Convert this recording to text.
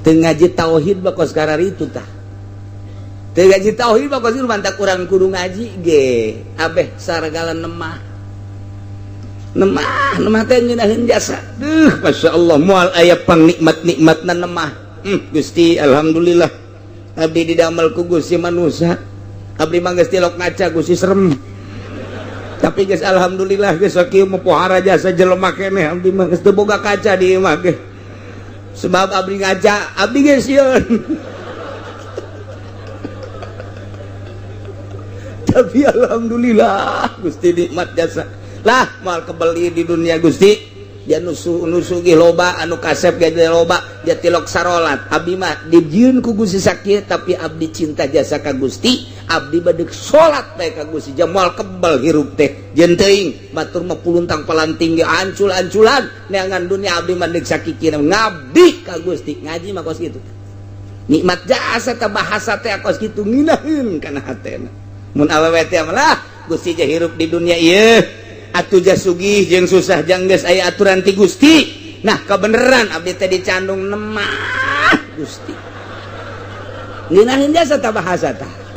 Teu ngaji tauhid mah kos kararitu tah. Teu ngaji tauhid mah kos mantak urang kudu ngaji ge abeh saragala nemah. Nemah, nemah teh ngeunaheun jasa. Duh, Masya Allah, moal aya pangnikmat-nikmatna nemah. Gusti, alhamdulillah. Abdi didamel ku Gusti manusia. Abdi mah geus tilok ngaca Gusti serem. Tapi geus alhamdulillah geus sakieu mah pohara jasa jelema keneh abdi mah geus teu boga kaca di imah ge. Sebab abdi ngaca, abdi geus sieun. Tapi alhamdulillah Gusti nikmat jasa. Lah moal kebeli di dunia Gusti. Dia nusu nusugi loba anu kasep ge loba dia tilok sarolat. Abdi mah dijieun ku Gusti sakieu tapi abdi cinta jasa ka Gusti, abdi badeg salat bae ka Gusti. Moal kebel hirup teh. Jeung teuing batur mah puluntang palanting ge ancul-anculan neangan dunia abdi mah deuk sakikina ngabdi ka Gusti. Ngaji mah kos kitu. Nikmat jasa teh bahasa teh kos kitu nginaheun kana hatena. Mun awewe teh mah lah Gusti je hirup di dunia ieu. Atuh ja sugih jeung susah jang geus aya aturan ti Gusti. Nah kebeneran abdi teh dicandung nemah Gusti. Ngeunaheun jasa tah bahasa tah.